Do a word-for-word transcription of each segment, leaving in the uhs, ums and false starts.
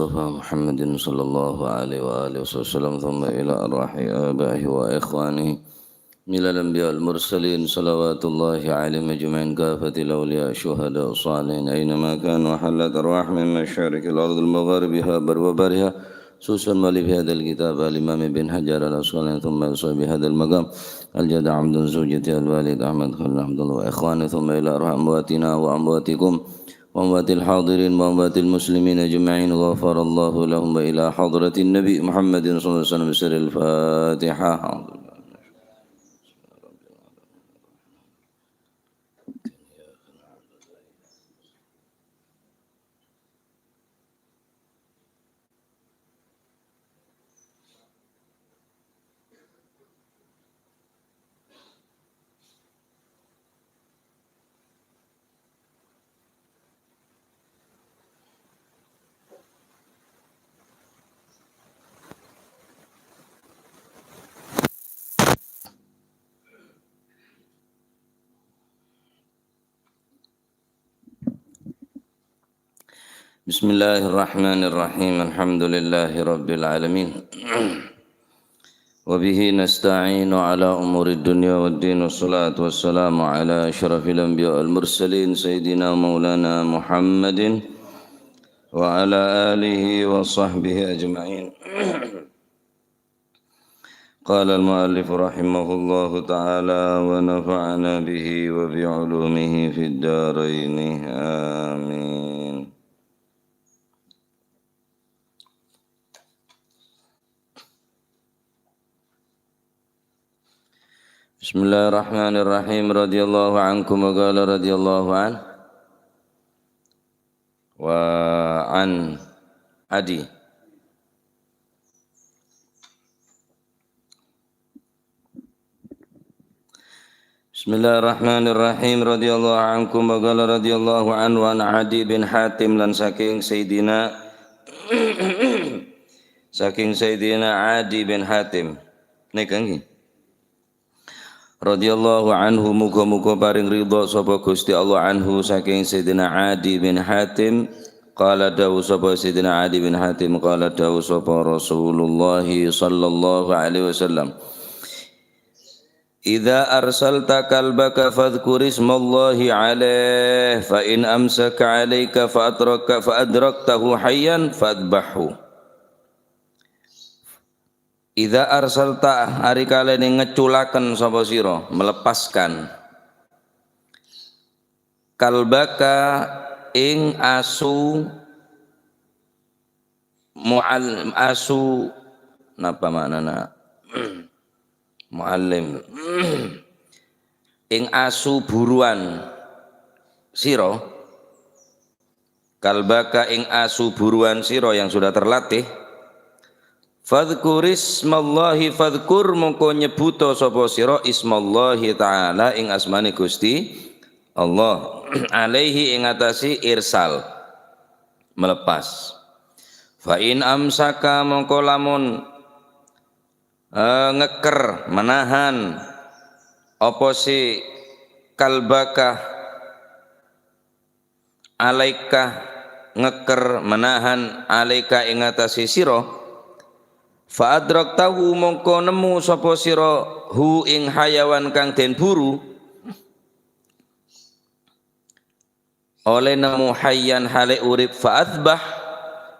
Mustafa Muhammadin sallallahu alaihi wa alihi wasallam, thumma ila arwahi abaihi wa ikhwanihi minal anbiya wal mursalin, salawatullahi alaihim ajma'in, kafatil awliya, syuhada, salihin, aina ma kanu, halat arwah min masyariqil ardil magharibiha, barwa bariha, khususan muallif hadzal kitab, al-Imam Ibn Hajar al-Asqalani, thumma ila sahibi hadzal maqam, al-Jadda Abdul Zawjati al-Walid Ahmad Khalil Abdullah wa ikhwani, thumma ila arwah amwatina wa amwatikum, wa amwatil hadirin, wa amwatil muslimin ajma'in, ghafarallahu lahum, wa ila hadratin Nabi Muhammadin sallallahu alaihi wasallam, sirril Fatihah. Bismillahirrahmanirrahim. Alhamdulillahi rabbil alamin. Wa bihi nasta'inu ala umurid dunya wad din. Wassalatu wassalamu ala asyrafil anbiya wal mursalin, sayyidina maulana Muhammadin wa ala alihi wa sahbihi ajma'in. Qala al-muallif rahimahullahu ta'ala wa nafa'ana bihi wa bi ulumihi fid daraini. Amin. Bismillahirrahmanirrahim. Radhiyallahu ankum wa qala radhiyallahu an. Wa an Adi. Bismillahirrahmanirrahim. Radhiyallahu ankum wa qala radhiyallahu anhu an Adi bin Hatim, lan saking Sayyidina, saking Sayyidina Adi bin Hatim. Nèka ngghi. Radhiyallahu anhu, muga-muga paring ridha sapa Gusti Allah anhu saking Sayyidina Adi bin Hatim. Qala, dawuh sapa Sayyidina Adi bin Hatim, qala, dawuh sapa Rasulullah sallallahu alaihi wasallam, "Idza arsalta kalbaka fadhkur ismallahi alaih, fa in amsaka alaika fa adraka, fa adraktahu hayyan fadhbahhu." "Idza arsalta," ari kalèna ngeculaken sapa sira, melepaskan, "kalbaka," ing asu mual-, asu, napa maknana? Muallim. Ing asu buruan sira, "kalbaka," ing asu buruan sira yang sudah terlatih, "fadhkur ismallahi," fadhkur, mongko nyebbuto sapa sira, "ismallahi ta'ala," ing asmane Gusti Allah, "alaihi," ing atase irsal, melepas. "Fa in amsaka," mongko lamun, eh, ngeker, menahan, apa si, "kalbaka," alaika, ngeker, menahan, alaika, ing atase sira, "fa adraktahu," mongko nemmo sapa sira, "hu," ing hayawan kang den buru, oleh nemmo, "hayyan," hale urip, "fa adzbah,"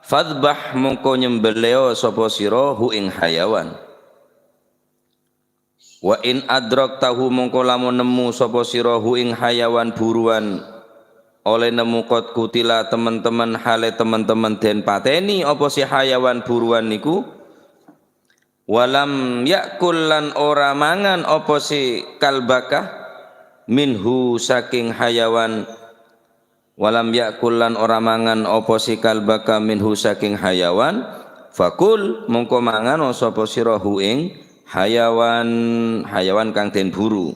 fadzbah, mongko nyembelio sapa sira, "hu," ing hayawan. "Wa in adraktahu," mongko lamun nemmo sapa sira, "hu," ing hayawan buruan, oleh nemmo, "qad qutila," temen-temen hale temen-temen den pateni apa si hayawan buruan niku, "wa lam ya'kul," lan ora mangan apa si kalbaka, "minhu," saking hayawan, "wa lam ya'kul," lan ora mangan apa si kalbaka, "minhu," saking hayawan, "fakul," mongko mangano sapa sira, "hu," ing hayawan, hayawan kang den buru.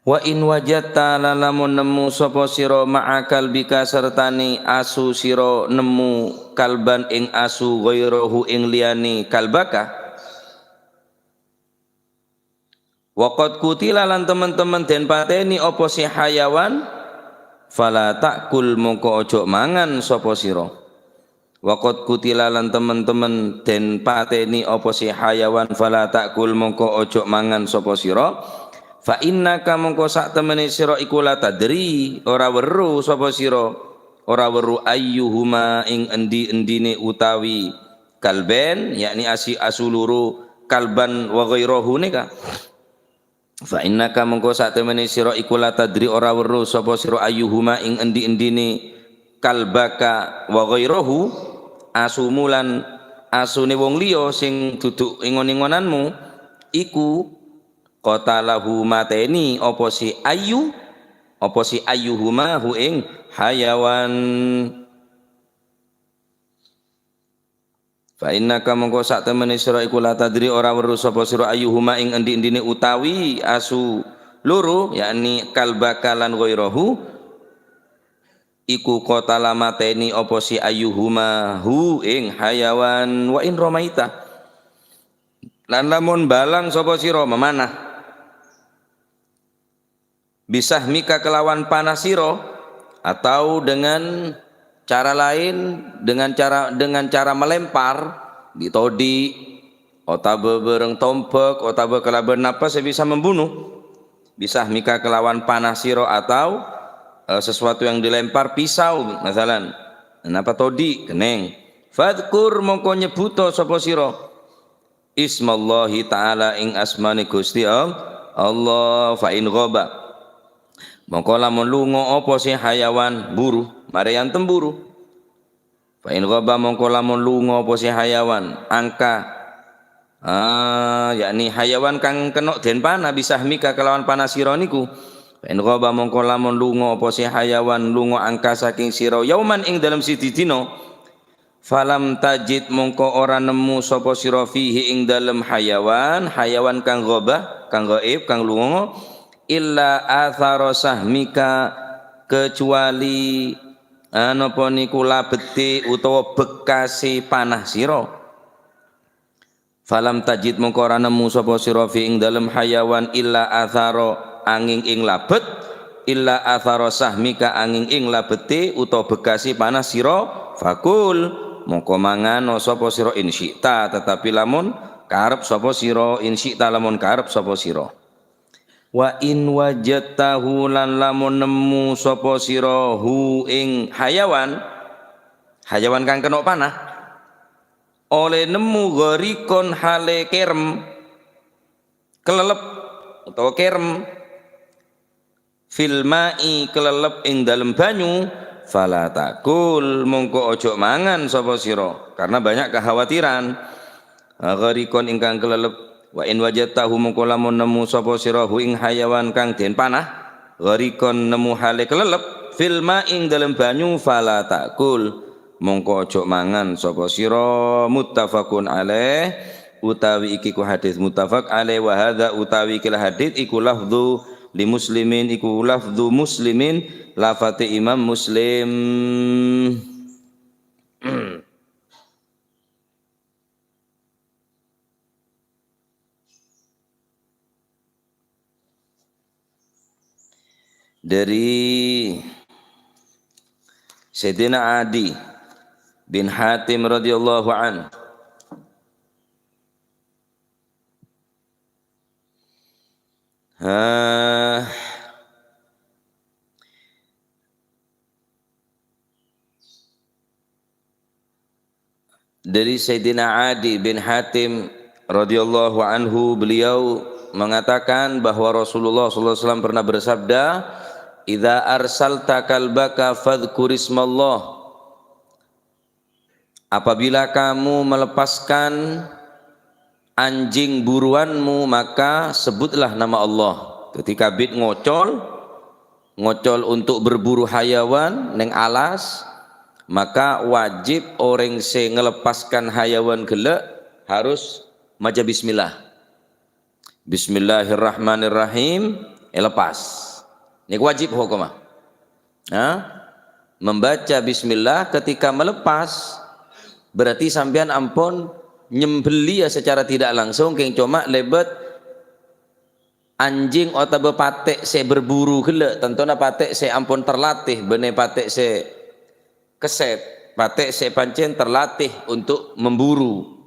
"Wa in wajadta," lan lamun nemmo sapa sira, "ma'a kalbika," sartane asu sira, nemmo, "kalban," ing asu, "ghairahu," ing liyane kalbaka, "wa qad qutila," lan temen-temen den pateni apa si hayawan, fala ta'kul, mongko ojo mangan sapa sira. Wa qad qutila, lan temen-temen den pateni apa si hayawan, fala ta'kul, mongko ojo mangan sapa sira. Fa innaka, mongko sak temene sira iku la tadri, ora weruh sapa sira, ora weruh ayyuhuma, ing endi-endine utawi kalben, yakni asi-, asu loro, kalban wa ghairahu neka. Fa innaka, mongko sak temene sira iku la tadri, ora weruh sapa sira ayyuhuma, ing endi-endine kalbaka wa ghairahu, asumu lan asune wong liya sing dudu engon-engonanmu, iku qatalahu, mateni apa si ayyu, apa si ayyuhuma, hu ing hayawan. Fa innaka, mongko sak temene sira iku la tadri, ora weruh sapa sira ayyuhuma, ing endi-endine utawi asu loro, yakni kalbaka lan ghairahu, iku qatala, mateni apa si ayyuhuma, hu ing hayawan. Wa in ramaita, lan lamun balang sapa sira, memanah, bisahmika, kelawan panah sira, atau dengan cara lain, dengan cara, dengan cara melempar, ditodi, otaba bareng tombak, otaba kalaban napa sè bisa membunuh, bisahmika, kelawan panah sira, atau, eh, sesuatu yang dilempar, pisau, misalan, napa todi, keneng. Fadkur, mongko nyebuto sapa sira ismallahi ta'ala, ing asmane Gusti All-, Allah. Fa in ghaba, mongko lamun lunga apa sè hayawan, buru, mare yantem buru. Fa in ghaba, mongko lamun lunga apa sè hayawan, angka, ah, yakni hayawan kang kena den panah, bisahmika, kelawan panah sira niku. Fa in ghaba, mongko lamun lunga apa sè hayawan, lunga angka saking sira, yauman, ing dalem siji dina, falam tajid, mongko ora nemmo sapa sira, fihi, ing dalem hayawan, hayawan kang ghabah, kang gaib, kang lunga, illa athara sahmika, kecuali, eh, napa niku, labete utawa bekase panah sira. Falam tajid, mongko ora nemmo sapa sira, fi, ing dalem hayawan, illa athara, anging ing labet, illa athara sahmika, anging ing labete utawa bekase panah sira, fakul, mongko mangano sapa sira, in syi'ta, tetapi lamun karep sapa sira, in syi'ta, lamun karep sapa sira. Wa in wajadtahu, lan lamun nemmo sapa sira, hu, ing hayawan, hayawan kang kena panah, olle nemmo gharikon hale kerem, kelelep utawa kerem, fil ma'i, kelelep ing dalem banyu, fala takul, mongko ojo mangan sapa sira, karena banyak kekhawatiran. Gharikon ingkang kelelep, wa in wajadtahu, mongko lamun nemmo sapa sira, hu, ing hayawan kang den panah, gharikon, nemmo hale kelelep, fil ma'i, ing dalem banyu, fala takul, mongko ojo mangan sapa sira. Muttafaqun alaih, utawi iki ku hadis muttafaq alaih, wa hadza, utawi iki la hadis iku lafdzu li Muslimin, iku lafdzu Muslimin, lafate Imam Muslim. Dari Sayyidina Adi bin Hatim radhiyallahu anhu. Ah, Dari Sayyidina Adi bin Hatim radhiyallahu anhu, beliau mengatakan bahwa Rasulullah sallallahu alaihi wasallam pernah bersabda, "Idza arsalta kalbaka fadhkurismallah." Apabila kamu melepaskan anjing buruanmu, maka sebutlah nama Allah. Jadi kabit ngocol, ngocol untuk berburu hayawan neng alas, maka wajib orèng sè ngelepaskan hayawan ghellâ' harus maca bismillah. Bismillahirrahmanirrahim, èlepas. Nèko wajib hokomma. Nah, membaca bismillah ketika melepas, berarti sampèyan ampon nyembelih ya secara tidak langsung, kèng coma lèbât anjing otabâ patè' sè berburu ghellâ', tantona patè' sè ampon terlatih, bânnè patè' sè kesset, patè' sè pancèn terlatih untuk memburu.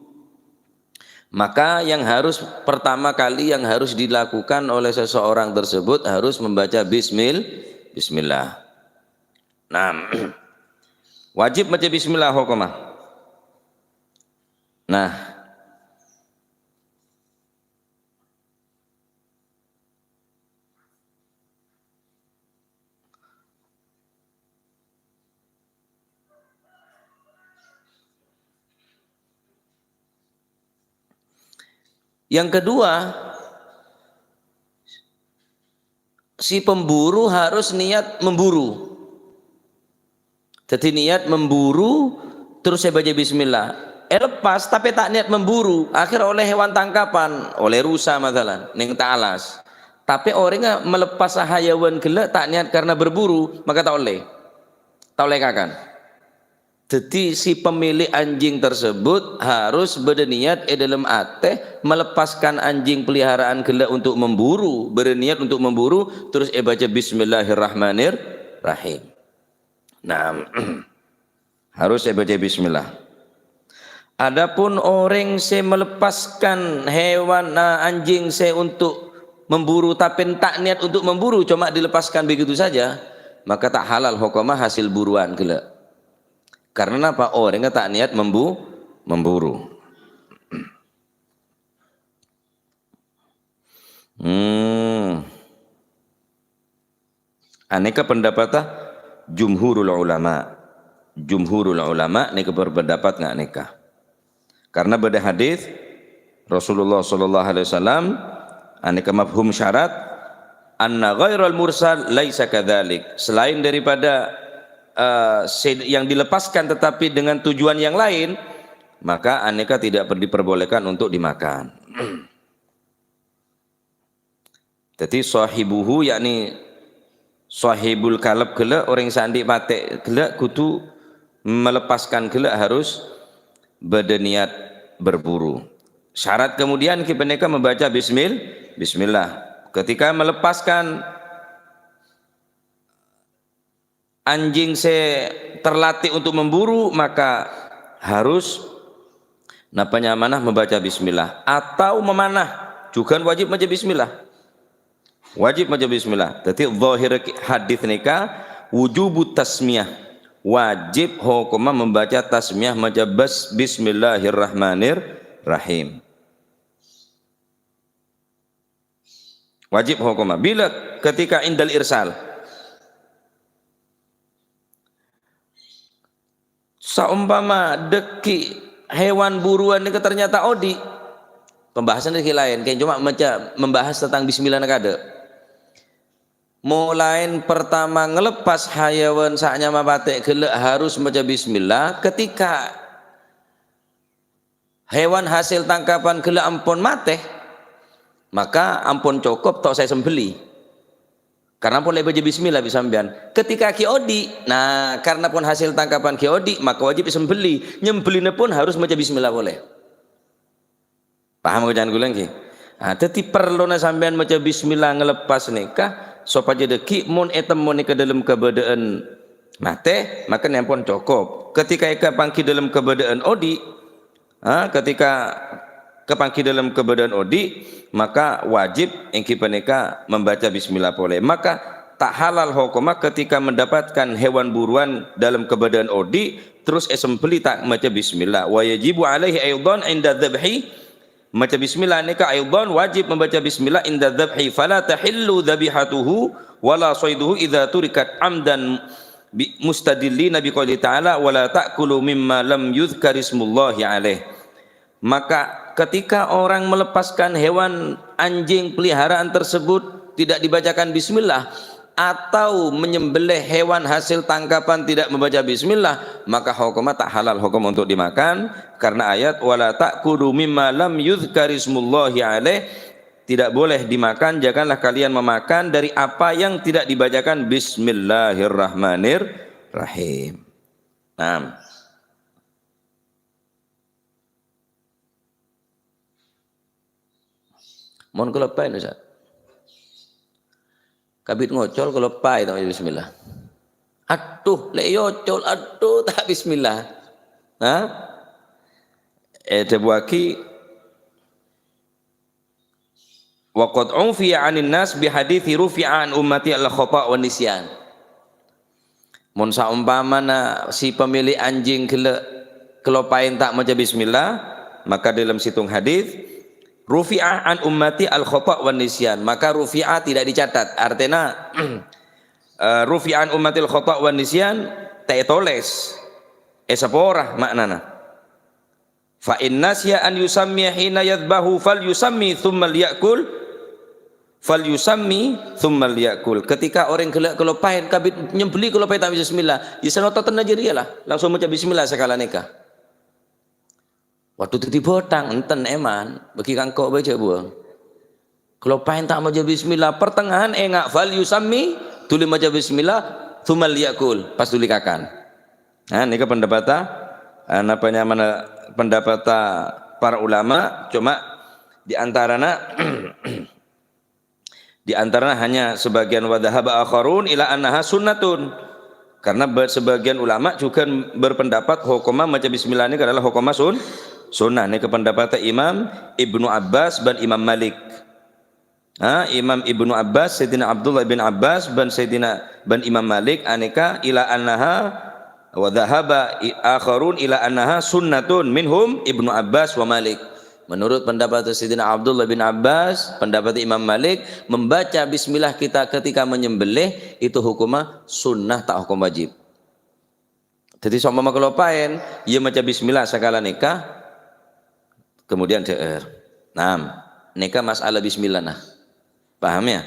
Maka yang harus, pertama kali yang harus dilakukan oleh seseorang tersebut harus membaca bismil-, bismillah. Nah, wajib maca bismillah hokomma. Nah, yang kedua, si pemburu harus niat memburu. Dhâddhi niat memburu, terros èbâca bismillah. Èlepas, tapè ta' niat memburu, akhèr ollè hewan tangkapan, ollè rusa masalan, neng talas. Tapè orèngnga melepas hayawan ghellâ' ta' niat karena berburu, maka ta' ollè. Ta' ollè èkakan. Dhâddhi si pemilik anjing tersebut harus bâdâ niat è dâlem atè melepaskan anjing peliharaan ghellâ' untuk memburu, bâdâ niat untuk memburu, terros èbâca bismillahirrahmanirrahim. Nah, harus èbâca bismillah. Adapun orèng sè melepaskan hewan, nah, anjing sè untuk memburu, tapè ta' niat untuk memburu, cuma dilepaskan begitu saja, maka ta' halal hokomma hasil buruan ghellâ'. Karena napa? Orèngnga ta' niat membu-, memburu. Hmm. Anèka pendapatta jumhurul ulama. Jumhurul ulama nèka berpendapat nga' nèka. Karena bâdâ hadis Rasulullah sallallahu alaihi wasallam, anèka mafhum syarat, "Anna ghairal mursal laisa kadzalik." Selain daripada, eh, se-, yang dilepaskan tetapi dengan tujuan yang lain, maka anèka tidak per-, diperbolehkan untuk dimakan. Dhâddhi, shahibuhu, yakni shahibul kalb ghellâ', orèng sè andi' patè' ghellâ', kodhu melepaskan ghellâ', harus bâdâ niat berburu. Syarat kemudian ghi panèka membaca bismil-, bismillah. Ketika melepaskan anjing sè terlatih untuk memburu, maka harus napa nyamana membaca bismillah atau memanah, jhughân wajib maca bismillah. Wajib maca bismillah. Dhâddhi, zahir hadis nèka wujubu tasmiyah. Wajib hokomma membaca tasmiyah, maca bas-, bismillahirrahmanirrahim. Wajib hokomma. Bilâ? Ketika indal irsal. Saompama dhâggi' hewan buruan nèka ternyata odi'. Pembahasan nèka laèn, kèng coma maca membahas tentang bismillah nèka adâ'. Molaèn pertama ngelepas hayawan sè nyama patè' ghellâ' harus maca bismillah. Ketika hewan hasil tangkapan ghellâ' ampon matè, maka ampon cokop ta' osa èsembelli. Karena pon la èbâca bismillah bi' sampèyan. Ketika ghi' odi', nah, karena pon hasil tangkapan ghi' odi', maka wajib èsembelli. Nyembellina pon harus maca bismillah polè. Paham koca'an kaulâ, ngghi? Ah, dhâddhi, parlona sampèyan maca bismillah ngalepas nèka, sopajâ dhâggi' mon ètemmo nèka dâlem kabâdâ'ân matè, maka nèmpon cokop. Ketika èkapangghi dâlem kabâdâ'ân odi', ah, ketika kapangghi dâlem kabâdâ'ân odi', maka wajib èngghi panèka membaca bismillah polè. Maka ta' halal hokomma ketika mendapatkan hewan buruan dâlem kabâdâ'ân odi', terus èsembelli ta' maca bismillah. Wa yajibu alaihi aidan inda dzabhi, maca bismillah nèka aidan wajib membaca bismillah inda dzabhi, fala tahillu dzabihatuhu wala shaiduhu idza turikat amdan bi-, mustadillina biqauli ta'ala, "Wala ta'kulu mimma lam yuzkarismullahi alaih." Maka ketika orang melepaskan hewan anjing peliharaan tersebut tidak dibacakan bismillah, atau menyembelih hewan hasil tangkapan tidak membaca bismillah, maka hokomma ta' halal hokom untuk dimakan, karena ayat, "Wala ta'kulu mimma lam yuzkarismullahi alaih," tidak boleh dimakan, janganlah kalian memakan dari apa yang tidak dibacakan bismillahirrahmanirrahim. Nah. Mon kaulâ pèn, Ustaz. Kabit ngocol, kaloppaè ta' maca bismillah. Adhu, lè' èocol, adhu, ta' bismillah. Ha? Èdhâbuwâghi, "Wa qad ufiya 'anin nas bi haditsi rufi'a an ummati al-khata' wan nisyan." Mon saompamana si pemilik anjing ghellâ' kaloppaèn ta' maca bismillah, maka dalam situng hadis, "Rufi'a an ummati al-khata' wan nisyan." Maka rufi'a tidak dicatat. Artèna, eh, "Rufi'a an ummati al-khata' wan nisyan", ta' ètolès. Èsapora ma'nana. "Fa in nasiya an yusammiya hina yadzbahu fal yusammi tsumma liya'kul, fal yusammi tsumma liya'kul." Ketika orèng ghellâ' kaloppaèn, kabit nyembelli kaloppaèn ta' maca bismillah, ya sè nototenna jârèya la, langsung maca bismillah sakalangkong. Waduh, dhâddhi bhâthang, enten èman, bâgi kangko' bhâi jhâ' buwâng. Kaloppaèn ta' maca bismillah, pertengahan enga', "Fal yusammi," dhuli maca bismillah, "tsumma liya'kul," pas dhuli kakan. Nah, nèka pendapatta, eh, napa nyamana pendapatta para ulama, cuma di antarana, di antarana hanya sebagian, "Wa dzahaba akharun ila annaha sunnatun." Karena ba-, sebagian ulama juga berpendapat hukumma maca bismillah nèka adalah hukumma sun-, sunnah. Nèka pendapatta Imam Ibnu Abbas bân Imam Malik. Ha, Imam Ibnu Abbas, Sayyidina Abdullah bin Abbas, bân Sayyidina, bân Imam Malik, anèka ila annaha, wa dzahaba i-, akharun ila annaha sunnatun, minhum Ibnu Abbas wa Malik. Menurut pendapat Sayyidina Abdullah bin Abbas, pendapat Imam Malik, membaca bismillah kita ketika menyembelih itu hukumma sunnah, ta' hukum wajib. Dhâddhi, saompama kaloppaèn, ya maca bismillah sakalangkong, kemudian dhâ'âr. Naam, nèka masalah bismillah, nah. Paham, ya?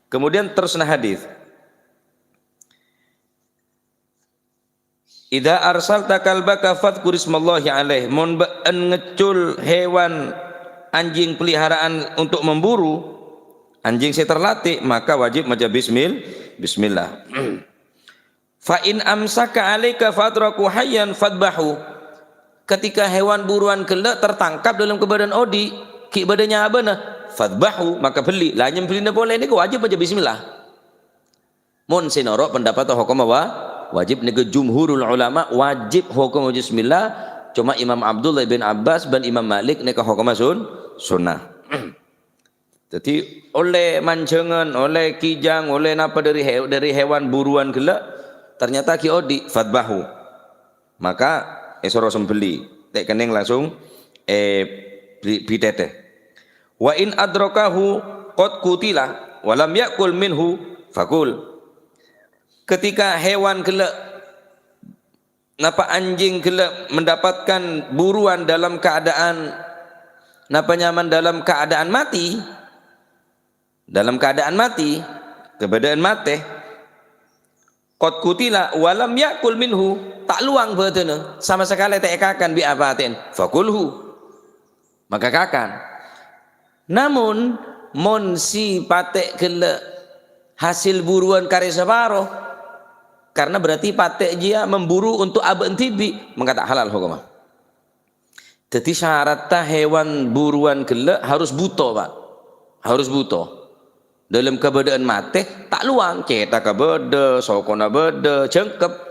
Kemudian terusna hadis. "Idza arsalta kalbaka fadzkur ismallahi alaih." Mon bâ'en ngeccul hewan anjing peliharaan untuk memburu, anjing sè terlatih, maka wajib maca bismil-, bismillah. "Fa in amsaka alaika fatraku hayyan fadzbahu." Ketika hewan buruan ghellâ' tertangkap dalam keadaan odi', ghi' bâdâ nyabâna, fadzbahu, maka bellè. La nyembellina polè nèko wajib maca bismillah. Mon sè noro' pendapat hukumma wa-, wajib nèko jumhurul ulama wajib hukum bismillah. Cuma Imam Abdullah bin Abbas bân Imam Malik nèko hukumma sun-, sunnah. Dhâddhi, ollè manjhângan, ollè kijang, ollè napa dhâri he-, dhâri hewan buruan ghellâ', ternyata ghi' odi', fadzbahu. Maka èsoro sembelli, ta' kennèng langsung, eh, bi-, bitètè. "Wa in adrakahu qad qutila wa lam ya'kul minhu, fakul." Ketika hewan ghellâ' napa anjing ghellâ' mendapatkan buruan dalam keadaan, napa nyamana, dalam keadaan mati, dalam keadaan mati, kabâdâ'ân matè, qad qutila wa lam ya'kul minhu, ta' lowang bâdâna, sama sakalè ta' èkakan bi' apatè'en, fakulhu. Maka kakan. Namong, mon si patè' ghellâ' hasil buruan karè saparo, karena berarti patè' jiyâ memburu untuk abâ'na dhibi', maka ta' halal hokomma. Dhâddhi, syaratta hewan buruan ghellâ' harus buto, Pak. Harus buto. Dâlem kabâdâ'ân matè, ta' lowang, cèthagghâ bâdâ, sokona bâdâ, jhângkep.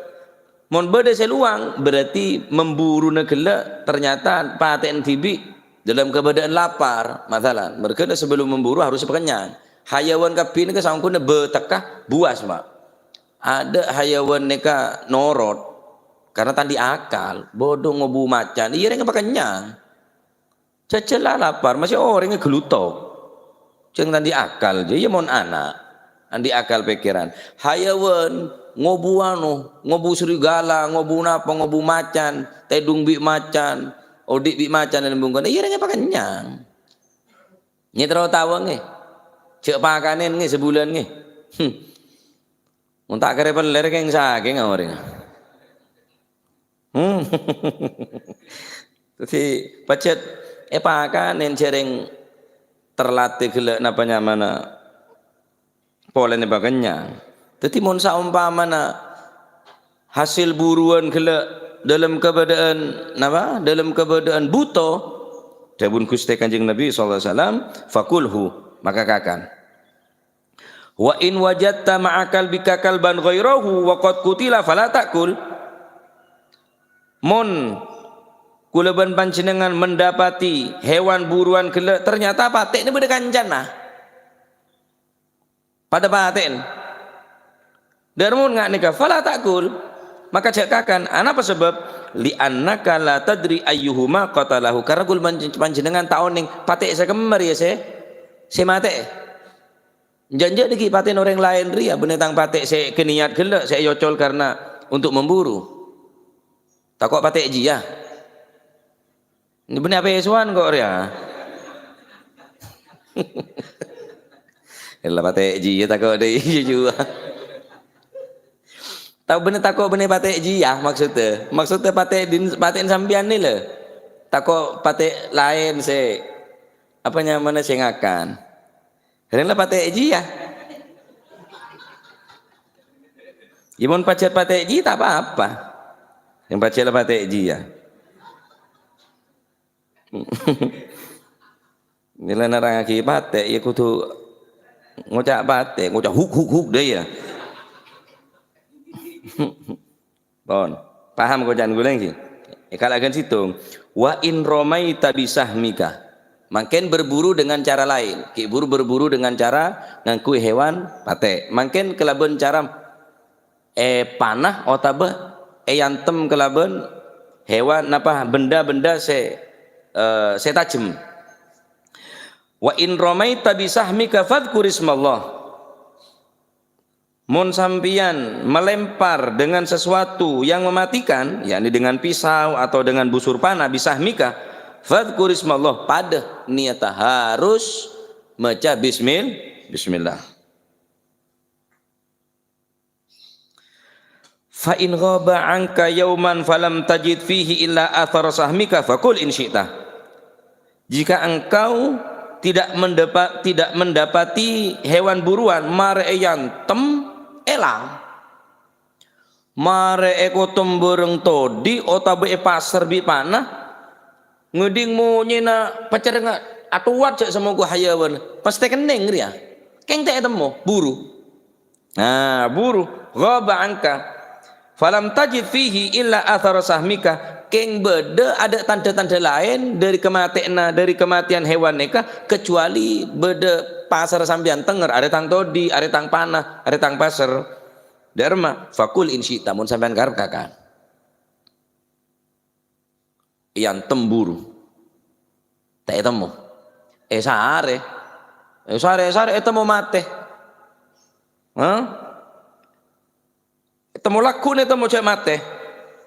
Mon bâdâ sè lowang, berarti memburuna ghellâ' ternyata patè'na dhibi' dâlem kabâdâ'ân lapar, masalan. Mergâna sebelum memburu harus pakennyang. Hayawan kabbhi nèka sangkona bâtekka buwas, Pak. Adâ' hayawan nèka norot, karena ta' andi' akal, bodho ngobu macan, iyâ rèng pakennyang. Jhâjhâ la lapar, masè orèngnga ghâllu tok. Jhâ' ta' andi' akal, jâ, iyâ mon ana'. Andi' akal pèkkèran. Hayawan, ngobu anu, ngobu serigala, ngobu napa, ngobu macan, tèdung bi' macan, odi' bi' macan è lambungna, iyâ rèng pakennyang. Nyè terro tao, ngghi. Jhâ' pakanèn, ngghi, sabulân, ngghi. Hmm. Mon ta' karè pellèr kèng sakèng orèng. Hmm. Dhâddhi, pajhât èpakanèn jhâ' rèng terlatih ghellâ' napa nyamana polèna pakennyang. Dhâddhi, mon saompamana hasil buruan ghellâ' dâlem kabâdâ'ân, napa? Dâlem kabâdâ'ân buto, dhâbuna Ghustè Kanjeng Nabi sallallahu alaihi wasallam, "Fakulhu," maka kakan. "Wa in wajadta ma'a kalbika kalban ghairahu wa qad qutila fala ta'kul." Mon kaulâ bân panjhennengngan mendapati hewan buruan ghellâ', ternyata patè'na bâdâ kancana. Padâ patè'na. Dhâ' remma mon nga' nèka, "Fala ta'kul." Maka jhâ' kakan. Anapa sabâb? "Li'annaka la tadri ayyuhuma qatalahu." Karna kaulâ panj-, panjhennengngan ta' onèng patè' sè kemma rèya sè, sè matè'è. Jhâ'-jhâ' dhâggi' patè'na orèng laèn rèya, bânnè tang patè' sè èniyat ghellâ', sè èyocol karna untuk memburu. Tako' patè' jiyâ. Ini bânnè apèsowan ko' rèya. Ella patè' jiyâ tako' dâ' iyâ jiyâ. Tao bânnè tako' bânnè patè' jiyâ maksoddhâ. Maksoddhâ patè' din-, patè'na sampèyan nèka lho. Tako' patè' laèn sè, apa nyamana, sè ngakan. Rèng la patè' jiyâ. Yâ mon pajhât patè' jiyâ ta' pa-apa. Sèng pajhât la patè' jiyâ. Mèla nerrangngaghi patè', yâ kodhu ngoca' patè', ngoca' huk, huk, huk, dâ' iyâ. Pon. Paham koca'an kaulâ, ènggi? Èkalaghân sèttong. "Wa in ramaita bisahmika." Mangkèn berburu dengan cara lain. Ghi' buru berburu dengan cara ngangghuy hewan patè'. Mangkèn kalabân cara èpana otabâ èyantem kalabân hewan, napa, benda-benda sè, eh, sè tajem. "Wa in ramaita bisahmika fadzkur ismallah." Mon sampèyan melempar dengan sesuatu yang mematikan, yakni dengan pisau atau dengan busur panah, bisahmika, fadzkur ismallah, padâ niyata harus maca bismil-, bismillah. "Fa in ghaba 'anka yauman falam tajid fihi illa athara sahmika, fakul in syi'ta." Jika engkau tidak mendapa-, tidak mendapati hewan buruan, marè èyantem, èlang. Marè èkotom bhârâng todi otabâ èpasèr bi' panah, ngèdhing monyèna pacerrengnga atowat jhâ' samongghu hayawan, pastè kennèng rèya. Kèng ta' ètemmo, buru. Nah, buru, ghaba 'anka. Falam tajid fihi illa athara sahmika. Kèng bâdâ adâ' tandhâ-tandhâ laèn dâri kamatèyanna, dâri kamatèyan hewan nèka, kecuali bâdâ pasèr sampèyan tengnger, arè tang todi, arè tang panah, arè tang pasèr. Dâ' remma, fakul in syi'ta, mon sampèyan karep kakan. Èyantem buru. Ta' ètemmo. Èsarè. Èsarè, èsarè, ètemmo matè. Hah? Ètemmo lagghu'na ètemmo jhâ' matè.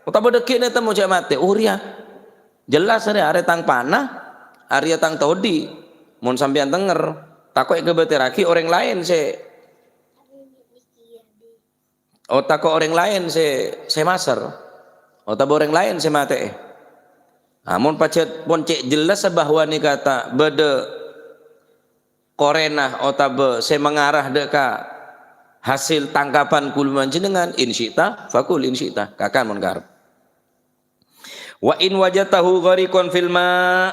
Otabâ dhâggi'na ètemmo jhâ' matè. Oh, rèya. Jelas rèya arè tang panah, arèya tang todi. Mon sampèyan tengnger, tako' èkabâtèrraghi orèng laèn sè Otabâ orèng laèn sè, sè masèr, otabâ orèng laèn sè matè'è. Amon pajhât pon cè' jellassa bahwa nèka ta' bâdâ korèna otabâ sè mangarah dâ' ka hasil tangkapan kaulâ panjhennengngan, in syi'ta, fakul in syi'ta, kakan mon karep. Wa in wajadtahu ghariqan fil ma',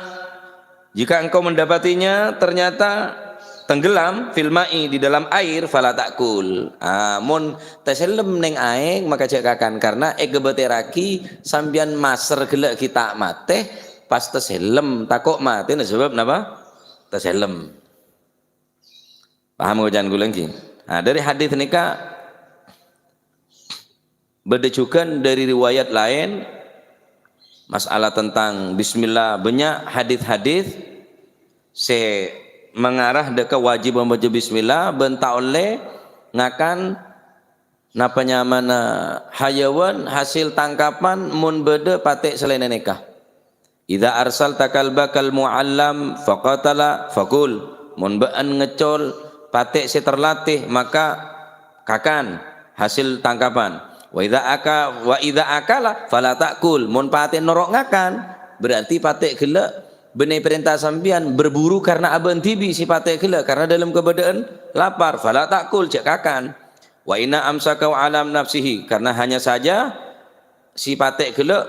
jika engkau mendapatinya ternyata tenggelam, fil ma'i, di dalam air, fala ta'kul. Ah, mon tasellem neng aèng, maka jhâ' kakan, karna èkabâtèrraghi sampèyan masèr ghellâ' ghi' ta' matè, pas tasellem, tako' matèna sabâb napa? Tasellem. Paham koca'an kaulâ, ènggi? Nah, dâri hadits nèka bâdâ jhughân dâri riwayat laèn, masalah tentang bismillah. Bânnya' hadits-hadits sè mangarah dâ' ka wajib maca bismillah bân ta' ollè ngakan napa nyamana hayawan hasil tangkapan mon bâdâ patè' salaènna nèka. "Idza arsalta kalbakal mu'allam faqatala, faqul," mon bâ'ân ngeccol patè' sè terlatih, maka kakan hasil tangkapan. "Wa idza aka-, wa idza akala fala ta'kul," mon patè' noro' ngakan, berarti patè' ghellâ' bânnè parènta sampèyan berburu karna abâ'na dhibi' sè patè' ghellâ', karna dâlem kabâdâ'ân lapar, "fala ta'kul," jhâ' kakan. "Wa inna amsakahu 'ala nafsihi," karna hanya saja si patè' ghellâ'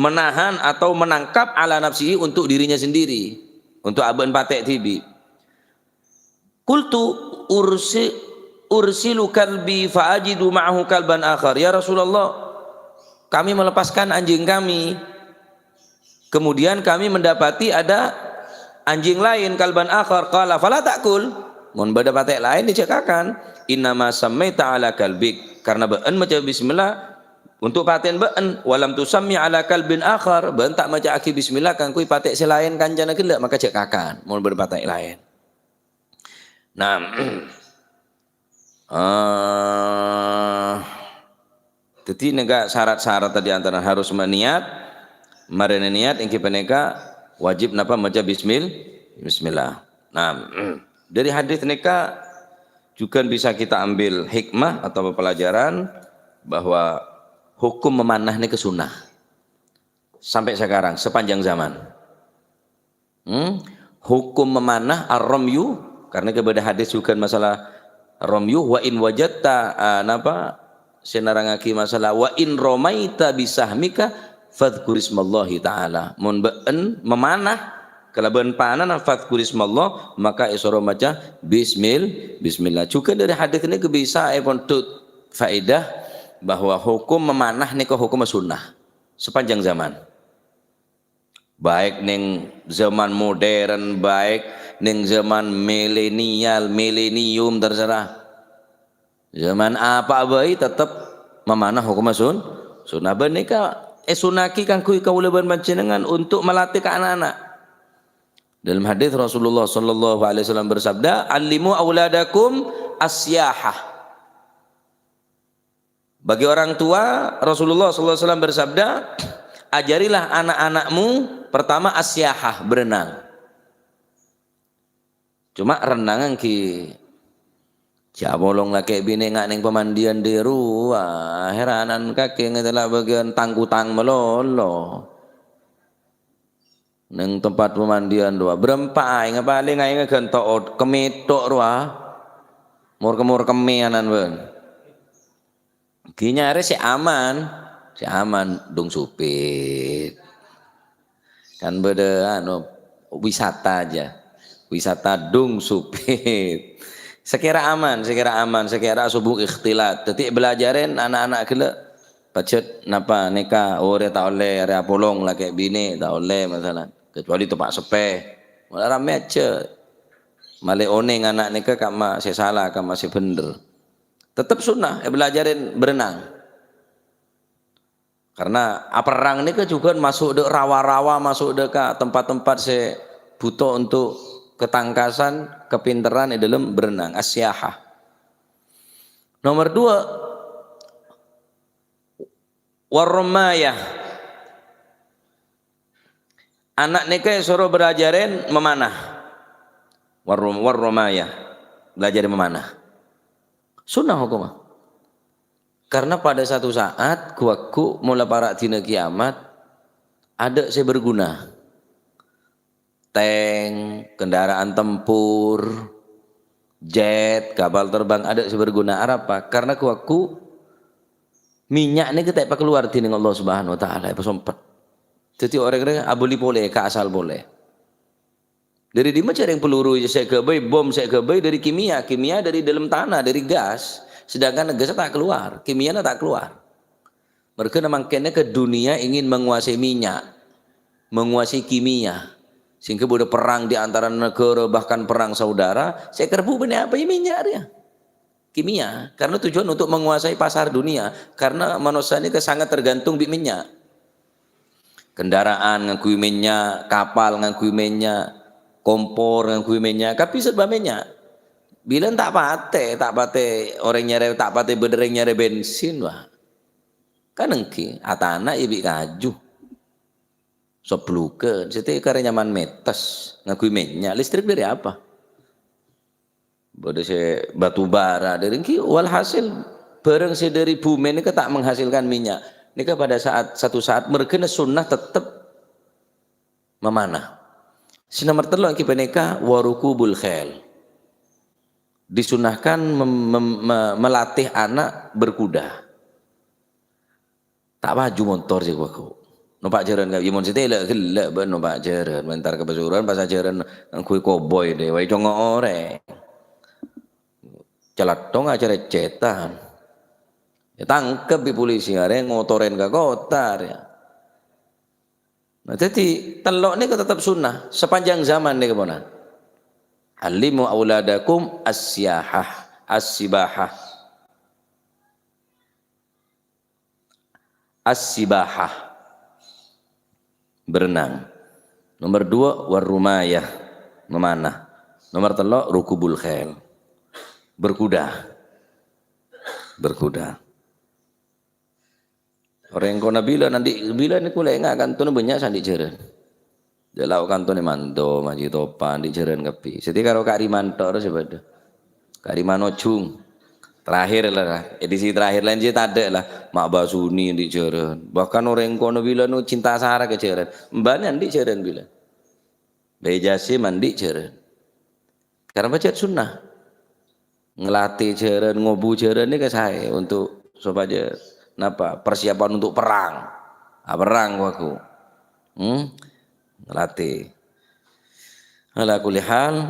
menahan atau menangkap 'ala nafsihi untuk dirinya sendiri, untuk abâ'na patè' dhibi'. Qultu ursi-, "Ursilu kalbi fa ajidu ma'ahu kalban akhar." "Ya Rasulullah, kami melepaskan anjing kami. Kemudian kami mendapati ada anjing lain, kalban akhar." "Qala fala ta'kul." "Mon bâdâ patè' laèn, jhâ' kakan. Innama sammaita ala kalbik." Karena bâ'en maca bismillah untuk patè'en bâ'en. "Walam tusammi ala kalbin akhar." Bâ'en ta' maca'aghi bismillah kaangghuy patè' sè laèn kancana ghellâ', maka jhâ' kakan. Mon bâdâ patè' laèn. Nah, eh, dhâddhi nèka syarat-syarat tadi antara harus meniat, marèna niat èngghi panèka wajib napa maca bismil-, bismillah. Nah, dari hadis nèka juga bisa kita ambil hikmah atau pelajaran bahwa hukum memanah nèka sunnah. Sampai sekarang, sepanjang zaman. Hmm? Hukum memanah ar-ramyu, karena kè bâdâ hadis juga masalah ramyu, "Wa in wajadta," ah, napa? Sè nerrangaghi masalah, "Wa in ramaita bisahmika fadzkurismallahi ta'ala." Mon bâ'en memanah kalabân panana, "Fadzkurismallah," maka èsoro maca bismil-, bismillah. Juga dari hadis ini bisa èpondhut faedah bahwa hukum memanah nèka hukum sunnah sepanjang zaman. Baik neng zaman modern, baik neng zaman milenial, milenium, terserah. Zaman apa bhâi tetep mamanah hukumma sun-, sunnah. Bân nèka èsunnahaghi kaangghuy kaulâ bân panjhennengngan untuk malatih ka ana'-ana'. Dalam hadis Rasulullah sallallahu alaihi wasallam bersabda, "Allimu auladakum as-siyahah." Bagi orang tua, Rasulullah sallallahu alaihi wasallam bersabda, "Ajarilah anak-anakmu pertama as-siyahah, berenang." Cuma renang èngghi jhâ' polong lakè' binè nga' neng pamandiyan dhi rowa, heranan kakè ngatela' bagian tangkutang malolo. Neng tempat pamandiyan rowa, berempa aèng, palèng aèng ganto' od-, kemethok rowa. Mor-kemor kemè anan bân. Ghi nyarè sè aman, sè aman, Dung Supit. Kan bâdâ, anu, wisata aja. Wisata Dung Supit. Sekira aman, sekira aman, sekira subuh ikhtilat. Dhâddhi belajarin anak-anak ghellâ'. Pajhât napa nèka, orè ta' ollè, orè apolong lakè' binè, ta' ollè masalah. Kecuali teppa' seppè. Mala rammè aja. Malè onèng ana' nèka kamma sè sala, kamma sè bhendher. Tetep sunnah, èbelajarin berenang. Karena aperrang nèka jhughân maso' dâ' rawa-rawa, maso' dâ' ka tempat-tempat sè butuh untuk ketangkasan, kepinteran è dâlem berenang, as-siyahah. Nomor dua, war-ramayah. Ana' nèka èsoro belajarin mamanah. War-, war-ramayah. Belajarin mamanah. Sunnah hukumma. Karena pada satu saat, ghu-lagghu mola para' dina kiamat, adâ' sè berguna. Tank, kendaraan tempur, jet, kapal terbang, adâ' sè berguna. Arapa? Karena ghu-lagghu minnya' nèka ta' èpakalowar dhinèng Allah Subhanahu wa Ta'ala, èpasompet. Dhâddhi orèng rèya abâli polè, ka asal polè. Dâri dimma jhâreng peluru sè èghâbây, bom sè èghâbây? Dâri kimia, kimia dâri dâlem tana, dâri gas. Sedangkan gas ta' kalowar, kimiana ta' kalowar. Mergâna mangkèn nèka dunia ingin menguasai minyak, menguasai kimia. Sehingga bâdâ perang di antara negara, bahkan perang saudara, sè èkarebbhu bânnè apa? Yâ minyak rèya. Kimia, karena tujuan untuk menguasai pasar dunia. Karena manossa nèka sangat tergantung bi' minyak. Kendaraan ngangghuy minyak, kapal ngangghuy minyak, kompor ngangghuy minyak, kabbhi serba minyak. Bilân ta' patè, ta' patè orèng nyarè, ta' patè bâdâ orèng nyarè bensin, wah. Kan èngghi, atana' yâ bi' kaju. Soblugân, sè tè karè nyaman metes, ngangghuy minyak, listrik dari apa? Bâdâ sè batu bara, dâri èngghi, walhasil, bârâng sè dâri bhumè nèka ta' menghasilkan minyak. Nèka pada saat, satu saat, mergâna sunnah tetep mamanah. Sè nomer tello' èngghi panèka, wa rukubul khail. Disunnahkan mem-, mem-, me-, melatih anak berkuda. Ta' paju montor jâ' ghu-lagghu. Nompa' jhârân, yâ mon sè tè ghellâ'-ghellâ' bân nompa' jhârân. Entar ka pasuruan pas ajhârân ngangghuy koboi dâ', wâi congo' orèng. Calathong acarècètan. Ètangkep bi' polisi, arè ngotorèn ka kota, arè. Nah, dhâddhi tello' nèko tetep sunnah sepanjang zaman nèko, ponan. "Allimu auladakum as-siyahah, as-sibahah." As-sibahah. Berenang. Nomor dua, warrumayah. Memanah. Nomor tello', rukubul khail. Berkuda. Berkuda. Orèng kona bilân, andi' bilân nèko lè' nga' kantona bânnya' sè andi' jhârân. Jhâ' lao' kantona Manto, Maji Topan, andi' jhârân kabbhi. Jadi karo Kak Rimanto terus sè bâdâ. Kak Riman Ojung. Terakhir la, edisi terakhir, laèn jiyâ tadâ' la. Mak Basuni andi' jhârân. Bahkan orèng kona bilân cinta sara ka jhârân. Mbâna andi' jhârân bilân. Bâi Jasim andi' jhârân. Karena pajhât sunnah. Ngelatih jhârân, ngobu jhârân nèka saè untuk supaya napa? Persiapan untuk perang. Ah, perang, wagu. Hmm? Ngelatih. Ala kulli hal,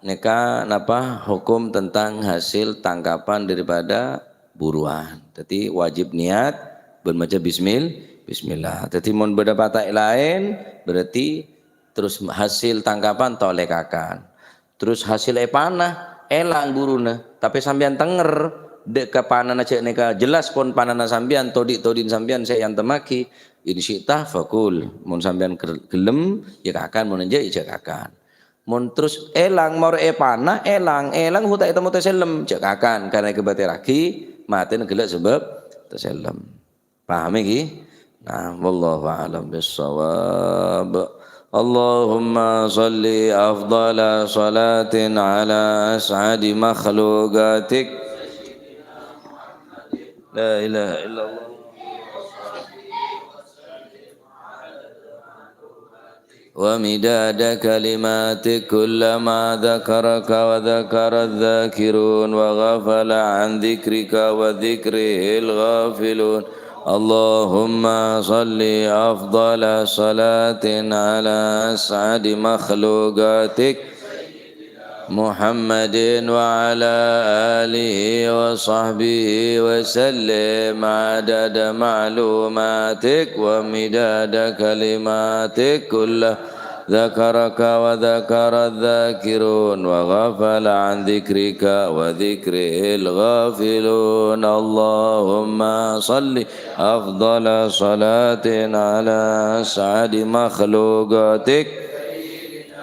nèka napa hukum tentang hasil tangkapan daripada buruan. Jadi wajib niat, bân maca bismil-, bismillah. Jadi mon bâdâ pataè laèn, berarti terus hasil tangkapan tolèkakan. Terus hasil èpana, èlang buruna. Tapè sampèyan tènger, dâ' ka panana jhâ' nèka jelas pon panana sampèyan, todi'-todin sampèyan sè èantemmaghi. In syi'ta fakul. Mon sampèyan gel-, gelem, yâ kakan, mon enjâ', yâ jhâ' kakan. Mon terus èlang, maor èpana, èlang, èlang, hu ta' ètemmo tasellem, jhâ' kakan, karena èkabâtèrraghi, matèna ghellâ' sabâb tasellem. Paham iki? Nah, wallahu a'lam bissawab. Allahumma shalli afdhala shalatin ala as'adi makhluqatik. La ilaha illallah. ومداد كلماتك كلما ذكرك وذكر الذاكرون وغفل عن ذكرك وذكره الغافلون. اللهم صل أفضل صلاة على أسعد مخلوقاتك محمد وعلى آله وصحبه وسلم عدد معلوماتك ومداد كلماتك كلما ذكرك وذكر الذاكرون وغفل عن ذكرك وذكره الغافلون. اللهم صل أفضل صلاة على أسعد مخلوقاتك